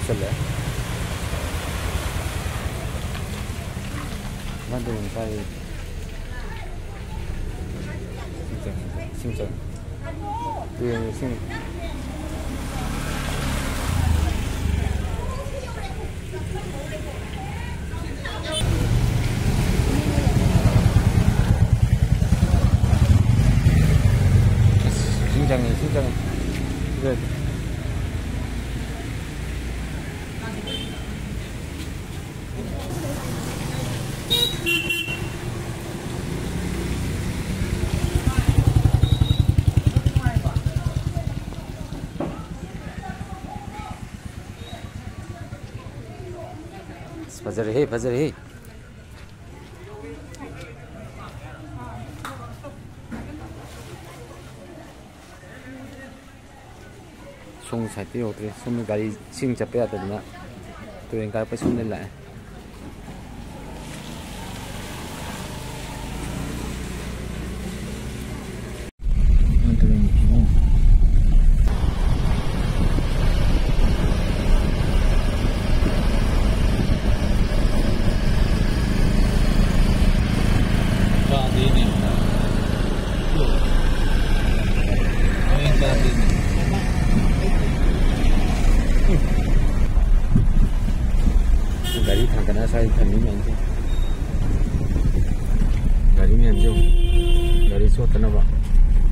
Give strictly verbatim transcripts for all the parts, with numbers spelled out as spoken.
ꯆꯠꯂꯦ꯫ ꯃꯥꯗꯤ ꯉꯁꯥꯏ ꯏꯁꯤꯡ ꯆꯪꯉꯦ, ꯏꯁꯤꯡ ꯆꯪꯉꯦ꯫ ꯇꯨꯔꯦꯟ ꯏꯁꯤꯡ꯫ ꯑꯁ, ꯏꯁꯤꯡ ꯆꯪꯉꯦ, ꯏꯁꯤꯡ ꯆꯪꯉꯦ꯫ ꯁꯤꯗ꯫ ꯑꯁ, ꯐꯖꯔꯦꯍꯦ, ꯐꯖꯔꯦꯍꯦ꯫ ꯁꯣꯝ ꯁꯥꯏꯠꯇ ꯌꯧꯗ꯭ꯔꯤ꯫ ꯁꯣꯝꯗ ꯒꯥꯔꯤ ꯏꯁꯤꯡ ꯆꯠꯄ ꯌꯥꯗꯗꯅ ꯇꯨꯔꯦꯟ ꯀꯥꯔꯛꯄ ꯁꯣꯝꯗ ꯂꯥꯛꯑꯦ꯫ ꯒꯥꯔꯤ ꯊꯥꯡꯒꯠꯅ ꯁ꯭ꯋꯥꯏꯗ ꯊꯝꯃꯤ ꯃꯌꯥꯝꯁꯦ꯫ ꯒꯥꯔꯤ ꯃꯌꯥꯝꯁꯦ ꯌꯦꯡꯉꯨ꯫ ꯒꯥꯔꯤ ꯆꯣꯠꯇꯅꯕ꯫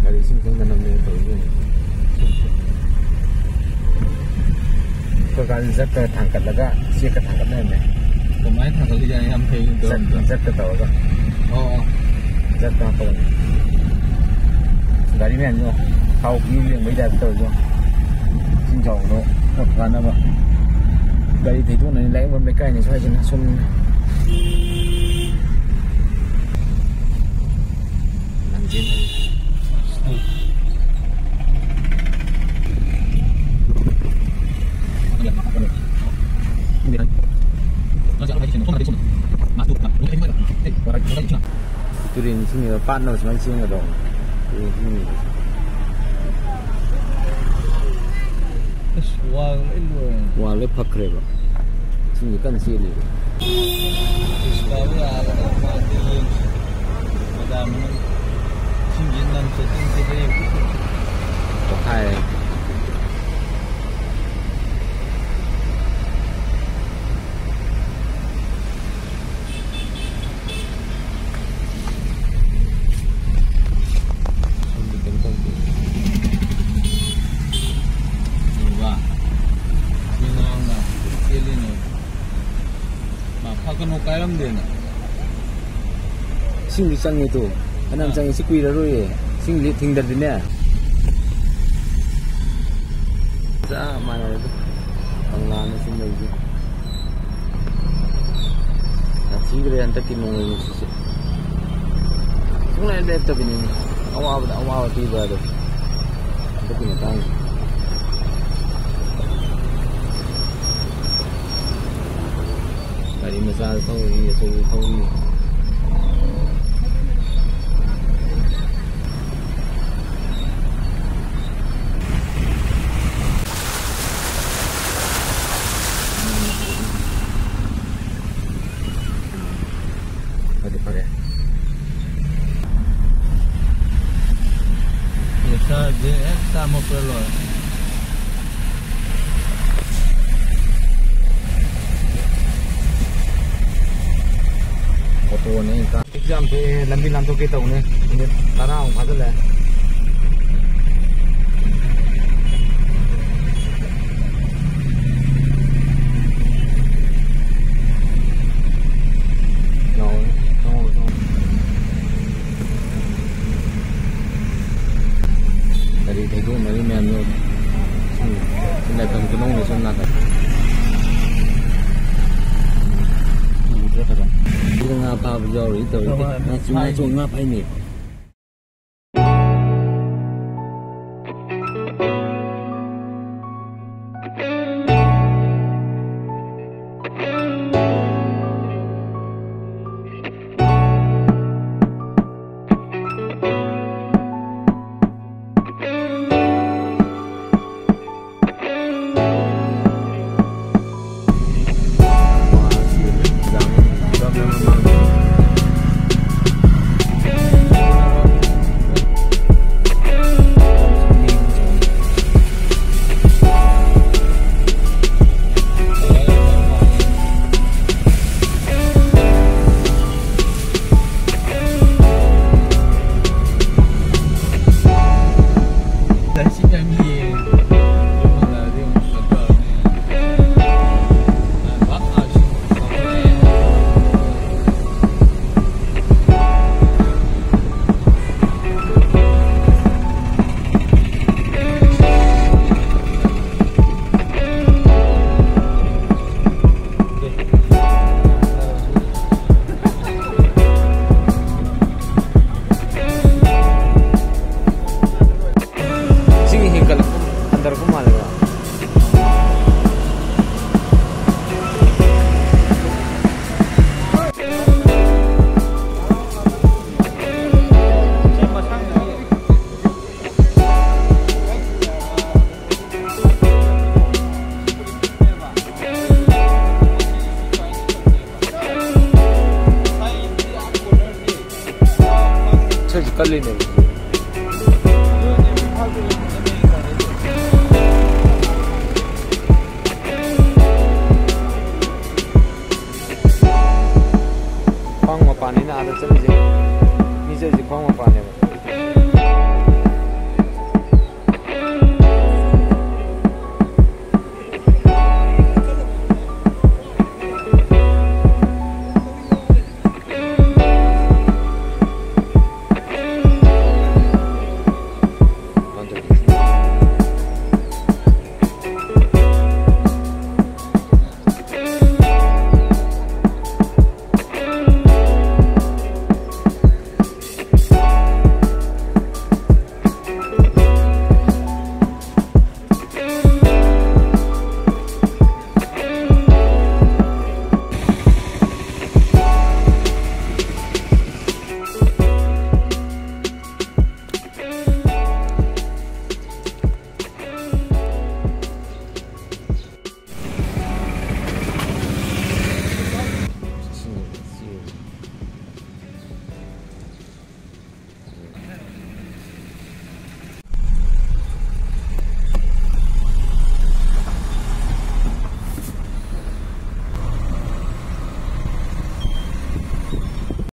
ꯒꯥꯔꯤ ꯏꯁꯤꯡ ꯆꯪꯗꯅꯕꯅꯦꯅ ꯇꯧꯔꯤꯁꯦ ꯌꯦꯡꯉꯨ꯫ ꯑꯩꯈꯣꯏ ꯀꯥꯟꯗ ꯖꯛꯀ ꯊꯥꯡꯒꯠꯂꯒ ꯆꯦꯛꯀ ꯊꯥꯡꯒꯠꯅꯔꯝꯃꯦ꯫ ꯀꯃꯥꯏꯅ ꯊꯥꯡꯒꯠꯂꯤꯖꯥꯠꯅꯣ? ꯌꯥꯝ ꯐꯩ ꯖꯛ-, ꯇꯧꯔꯝꯃꯤꯗꯣ꯫ ꯖꯛꯀ ꯇꯧꯔꯒ꯫ ꯑꯣ, ꯑꯣ꯫ ꯖꯛꯇ ꯍꯥꯞꯄꯒꯅꯤ꯫ ꯒꯥꯔꯤ ꯃꯌꯥꯝꯁꯤꯅ ꯊꯥꯎ ꯄꯤ ꯂꯦꯡꯕꯩ ꯇꯥꯏꯞꯇ ꯇꯧꯔꯤꯗꯣ꯫ ꯏꯁꯤꯡ ꯆꯥꯎꯕꯗꯣ ꯈꯔ ꯐꯥꯅꯕ꯫ ꯒꯥꯔꯤ ꯊꯩꯗꯣꯛꯅꯅꯤ ꯂꯥꯏꯌꯦꯡꯕꯝ ꯂꯩꯀꯥꯏꯅꯤ ꯁ꯭ꯋꯥꯏꯁꯤꯅ ꯁꯨꯝ꯫ ꯂꯝꯖꯦꯟ꯫ ꯇꯨꯔꯦꯟ ꯏꯁꯤꯡꯅꯦꯕ, ꯄꯥꯠꯅꯕ ꯁꯨꯃꯥꯏꯅ ꯆꯦꯟꯒꯗꯧꯕ꯫ ꯇꯨꯔꯦꯟ ꯏꯁꯤꯡꯅꯦꯕ꯫ ꯑꯁ, ꯋꯥꯒ ꯂꯣꯏ ꯂꯣꯏꯔꯦ꯫ ꯋꯥ ꯂꯣꯏ ꯐꯛꯈ꯭ꯔꯦꯕ꯫ ꯏꯁꯤꯡꯁꯦ ꯀꯟꯅ ꯆꯦꯜꯂꯤꯕ꯫ ꯏꯁ, ꯀꯥꯕ ꯌꯥꯔꯒ ꯃꯥꯗꯤ ꯌꯦꯡꯁꯤ꯫ ꯃꯗꯥꯝ ꯍꯣꯏ ꯏꯁꯤꯡꯁꯦ ꯅꯝ ꯆꯠꯇꯅ ꯆꯠꯇꯅ ꯌꯦꯡꯁꯤ꯫ ꯄꯣꯈꯥꯏꯔꯦ꯫ ꯁꯣꯝꯗꯤ ꯀꯩꯝ ꯇꯧꯗꯦ꯫ ꯎꯕ? ꯁꯤ ꯉꯔꯥꯡꯅ ꯆꯦꯜꯂꯤꯅꯦ꯫ ꯃꯥ ꯐꯥꯀꯅꯨ ꯀꯥꯏꯔꯝꯗꯦꯅ꯫ ꯏꯁꯤꯡꯗꯤ ꯆꯪꯉꯦ ꯇꯨ꯫ ꯐꯅꯌꯥꯝ ꯑꯥ꯫ ꯆꯪꯉꯦ꯫ ꯁꯤ ꯀꯨꯏꯔꯔꯣꯏꯌꯦ꯫ ꯏꯁꯤꯡꯗꯤ ꯊꯤꯡꯗ꯭ꯔꯗꯤꯅꯦ꯫ ꯆꯞ ꯃꯥꯟꯅꯔꯦ꯫ ꯀꯪꯂꯥꯅ ꯁꯨꯝ ꯂꯩꯁꯦ꯫ ꯌꯥꯝ ꯊꯤꯈ꯭ꯔꯦ ꯍꯟꯗꯛꯀꯤ ꯅꯣꯡꯂꯩ ꯅꯨꯡꯁꯤꯠꯁꯦ꯫ ꯁꯨꯡꯂꯦꯞ ꯂꯦꯞꯇꯕꯤꯅꯤꯅꯦ꯫ ꯑꯋꯥꯕꯗ ꯑꯋꯥꯕ ꯄꯤꯕ ꯑꯗꯣ꯫ ꯍꯟꯗꯛꯀꯤ ꯃꯇꯥꯡꯁꯦ꯫ ꯒꯥꯔꯤ ꯃꯆꯥꯗ ꯊꯧꯔꯤ, ꯑꯆꯧꯕ ꯊꯧꯔꯤ꯫ ꯐꯗꯤ ꯐꯔꯦ꯫ ꯏꯁꯥꯁꯦ ꯍꯦꯛ ꯆꯥꯝꯃꯛꯄꯗ ꯂꯣꯏꯔꯦ꯫ ꯑꯣꯇꯣꯅꯦ ꯑꯩꯅ ꯀꯥ-, ꯌꯥꯝ ꯊꯣꯛꯑꯦ, ꯂꯝꯕꯤ ꯂꯥꯟꯊꯣꯛꯀꯦ ꯇꯧꯅꯦ꯫ ꯃꯤꯅꯤꯠ ꯇꯔꯥꯃꯨꯛ ꯐꯥꯖꯤꯜꯂꯛꯑꯦ꯫ ꯂꯥꯛꯑꯣ, ꯆꯪꯉꯛꯑꯣ, ꯆꯪꯉꯛꯑꯣ꯫ ꯒꯥꯔꯤ ꯊꯩꯗꯣꯛꯅꯔꯤ ꯃꯌꯥꯝꯗꯣ꯫ ꯂꯥꯏꯐꯝ ꯈꯨꯅꯧꯅ ꯁꯣꯝ ꯅꯥꯀꯟ꯫ ꯎꯗ꯭ꯔꯦ ꯐꯖꯅ꯫ ꯁꯤꯗ ꯉꯥ ꯐꯥꯕꯁꯨ ꯌꯥꯎꯔꯤ ꯇꯧꯔꯤꯁꯦ꯫ ꯉꯥ ꯆꯤꯡ ꯉꯥ ꯆꯣꯡ ꯉꯥ ꯐꯩꯅꯦ꯫